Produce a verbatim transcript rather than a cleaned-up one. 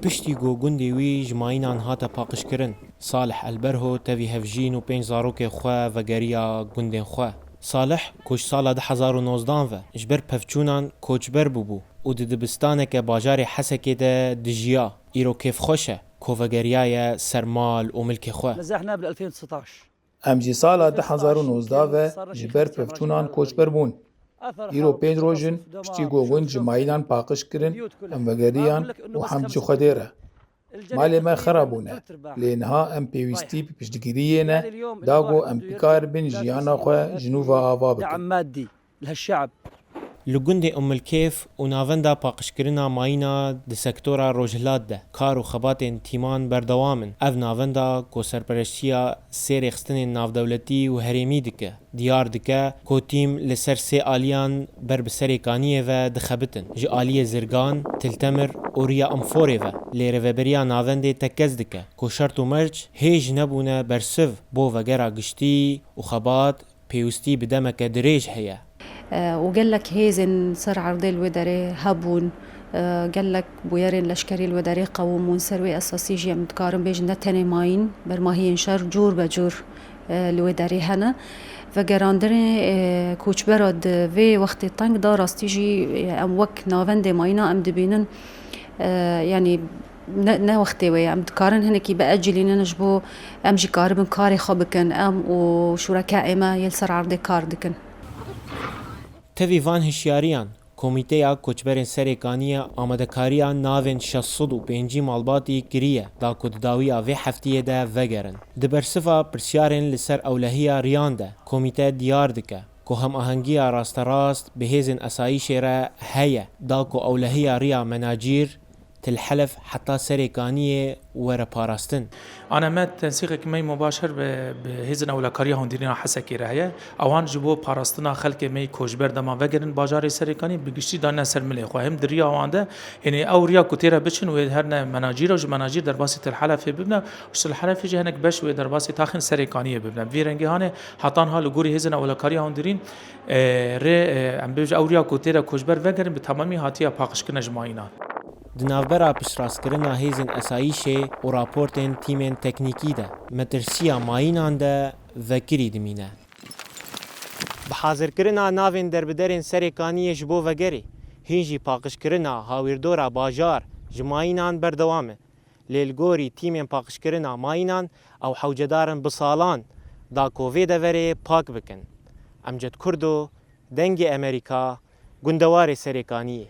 Piştî ku gundê wî ji mayînan hate paqijkirin, Salih Elberho tevî hevjîn û pênc zarokên xwe vegeriya gundên xwe. Salih, ku ji sala du hezar û nozdan ve ji ber pevçûnan koçber bûbû û di dibistaneke bajarê Hesekê de dijiya, îro kêfxweş e ku vegeriyaye ser mal û milkê xwe. نزحنا بال ألفين وتسعطاش. Em ji sala du hezar û nozdeh ve ji ber pevçûnan koçber bûn. Îro pênc roj in piştî ku gund ji mayînan paqij kirin, em vegeriyan û hemd ji Xwedê re. Malê me xera bûne, lê niha em pêwîstî bi piştgiriyê ne, da ku em bikaribin jiyana xwe ji nû ve ava bikin. دعم مادي لهالشعب. Li gundê Ummilkêf û navenda paqijkirina mayîna di sektora rojhilat de kar û xebatên tîman berdewam in. Ev navenda ku serpereştiya sê rêxistinên navdewletî û herêmî dike, diyar dike ku tîm li ser sê aliyan ber bi Serê Kaniyê ve dixebitin. Ji aliyê Zirgan, Til Temir û Riya Amforê ve lê rêveberiya navendê tekez dike ku şert û merc hêj nebûne bersiv bo vegera giştî û xebat pêwîstî bi demeke dirêj heye. E, û gelek hêzên ser erdê li wê derê hebûn, e, gelek bûyerên leşkerî li wê derê qewimûn. Ser wê esasî jî em dikarin bêjin ne tenê mayîn, bermahiyên şer cûr be cûr, e, li wê derê hene. Vegerandinê, e, koçbera di vê wextê teng de rastî jî, e, em wek navendê mayîna em dibînin, e, yanî ne, ne wextê wê ye. Em dikarin hinekî biecilînin ji bo em jî karibin karê xwe bikin. Em û şûrekeê me yê li ser erdê kar dikin. Tevî van hişyariyan, Komîteya Koçberên Serê Kaniyê amadekariya navên şeş sed û pêncî malbatî kiriye, da ku di dawiya vê heftiyê de vegerin. Di bersiva pirsyarên li ser ewlehiya riyan de, komîte diyar dike ku hemahengiya rasterast bi hêzên esayîşê re heye, da ku ewlehiya riya Menacîr, Til Helef heta Serê Kaniyê were parastin. Ana me tensîqek me mubaşer bi, bi hêzên ewlekariya hundirîna Hesekê re heye. Ewan ji bo parastina xelkê me koçber dema vegerin bajarê Serê Kaniyê bi giştî danine ser milê xwe. Hem di riya wan de, yanî ew riya ku tê re biçin wê herne Menacîr û ji Menacîr derbasî Til Helefê bibne û ji Til Helefê jî hinek beş wê derbasî taxên Serê Kaniyê bibne. Bi vî rengî hanê heta niha li gorî hêzên ewlekariya hundirîn, e, rê, e, em bêjin ew riya ku tê re koçber vegerin bi temamî hatiye paqijkirine ji mayînan. Di navbera piştrastkirina hêzên esayîşê û raportên tîmên teknîkî de, metirsiya mayînan de vekirî dimîne. Bi hazirkirina navên derbiderên Serê Kaniyê ji bo vegerê, hîn jî paqijkirina hawîrdora bajar ji mayînan berdewam e. Lê li gorî tîmên paqijkirina mayînan, ew hewcedar in bi salan da ku vê deverê pak bikin. Emced Kurdo, Dengê Emerîka, gundewarê Serê Kaniyê.